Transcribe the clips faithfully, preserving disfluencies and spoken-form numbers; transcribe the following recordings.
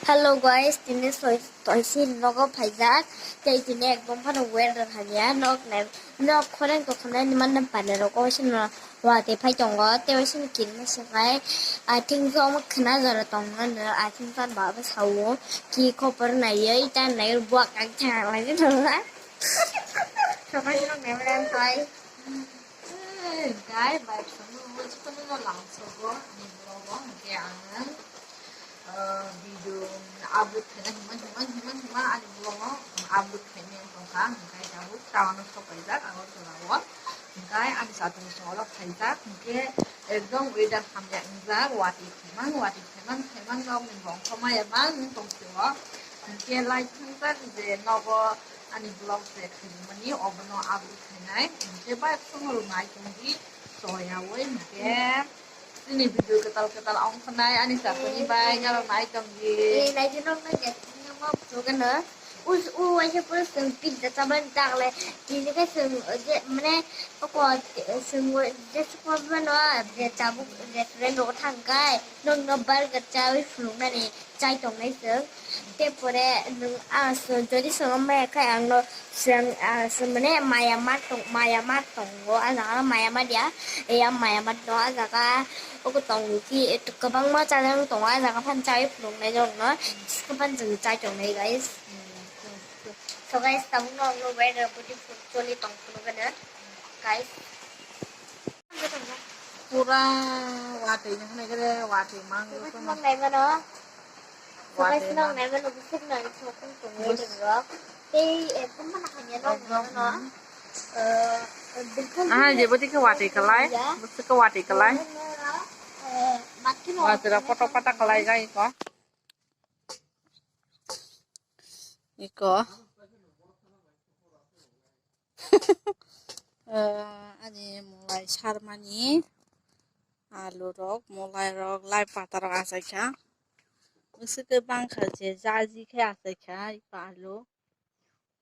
Hello guys, tini soi toisi nogo phaijak. Tei tini ekdom phano weather hamya. Nok nai, nok khorang to khonai ni manna panero ko sino wati phai tongo. Tei sini kiri na sekai. I think so mo khna jora tongo no. I think so ba ba sawo. Ki khopor nai ye, ita nai buak ang thang lai no. Sokai nok nai meran thai. Gai bai sunu mo chikon no lang sogo ni vlog o ke ang. Video upload khaina himma himma himma himma ani vlog o upload khaina tongkha, hwnkhe tabuk town o sok paijak Agartala o, hwnkhe ani chati ni songwrok phaijak, hwnkhe ekdom weather hamya wngjak, watwi khaimang watwi khaimang khaimang rok ni bongkha maya bang wng tongphio, hwnkhe like thwngjak je nogo ani vlog se khaimani obono upload khainai, hwnkhe bai songwrok nai tongdi soyaui hwnkhe. Chini video kwtal kwtal ongkha nai ani chakuni bai norok nai tong di. Nai di nok nai di nok ma phuto gana. U u waisa pura sung pizza chaban tak le. Tini ke sung je mane oko sung je sung mano je chabuk restaurant ro thang kai. Nok no burger chawi phulung nani. Chai tongnai chwng. Tei pore nwng, ah, chwng jodi chwng maya khai ang no chwng, ah, chwng mane maya ma tong, maya ma tongo, ah jaga maya ma dia, ya maya ma no, ah jaga ogo tong ki, kwbangma chajak tongo, ah jaga phan chai phunuknai rok no, sikhe phan chwng chai tongnai guys. So guys, tabuk no ang no weather beautiful choli tong phunukgana guys. Pura watwi ni hwnwi khe watwi mang. Tei ekdom mana hamya nok nai mano. Aha, je bwtwi khe watwi kwlai, bwswk khe watwi kwlai. Watwi rok kotor kotor kwlai jai ko. Iko. Eh, ani mulai sarmani alu rok, mulai rok, lai pata rok achaikha. Bwswk khe bangkha je jaji khe achaikha iko alu.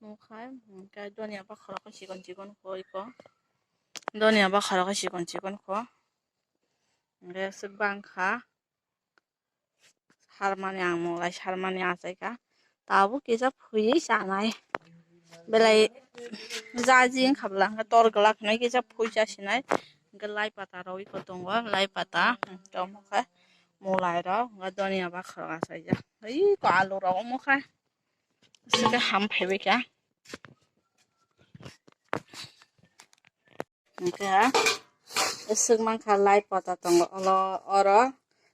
Nukha, hwnkhe donia bakhorok khe chikon chikon kho iko. Donia bakhorok khe chikon chikon kho. Hwnkhe aswk bangkha. Sarmani ang mulai sarmani achaikha. Tabuk kisa phuiwi chanai. Belai jaji wngkha bwla hwnkhe tor glak hinwi kisa phui chasinai. Hwnkhe lai pata rok iko tongo, lai pata. Hwnkhe omo khe mulai rok, hwnkhe donia bakhorok achaijak. Iko alu rok omo khe. Aswk khe ham phaibaikha. Hwnkhe aswk mankha lai pata tongo olo, oro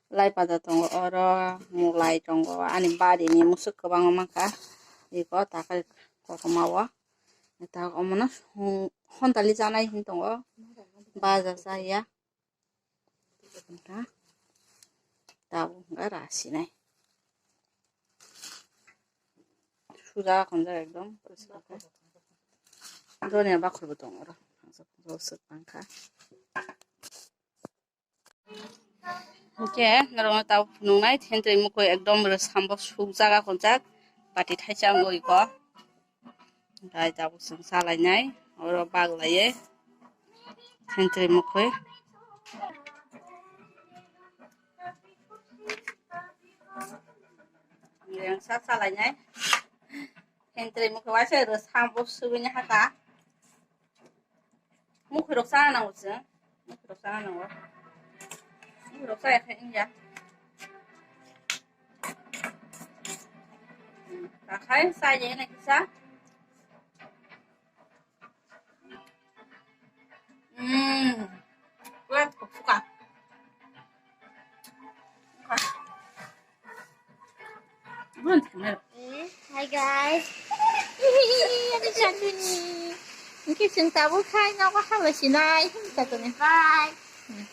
lai pata tongo, oro mulai tongo, ani barini musuk kwbangma mankha iko takhai kotorma o, tak omono hontali chanai hinwi tongo, baja chaya. Wngkha tabuk wngkha rasinai. Suja khonjak ekdom. Donia bakhorbo tongo oro. Bwswk tangkha. Hwnkhe norokno tabuk phunuknai thentwrwi mukhwi ekdom rwsambo sukjak akhonjak. Bati thaisa wngwi ko. Bai tabuk chwng chalainai, oro bak laiwi thentwrwi mukhwi. Yang sa chalainai. Thentwrwi mukhwi waisa rwsambo subini haka. Mukhwirok chana nango chwng. Mukhwirok chana nango. Mukhwirok chaya khe wngya. Hmm, takhai chaya na kisa. Hmm. Kuat kuka. Kuka. Bukan kamera. Eh, hi guys. Ada satu ni. Mungkin sing tabu kai na apa haba sinai. Satu ni. Bye. Hmm.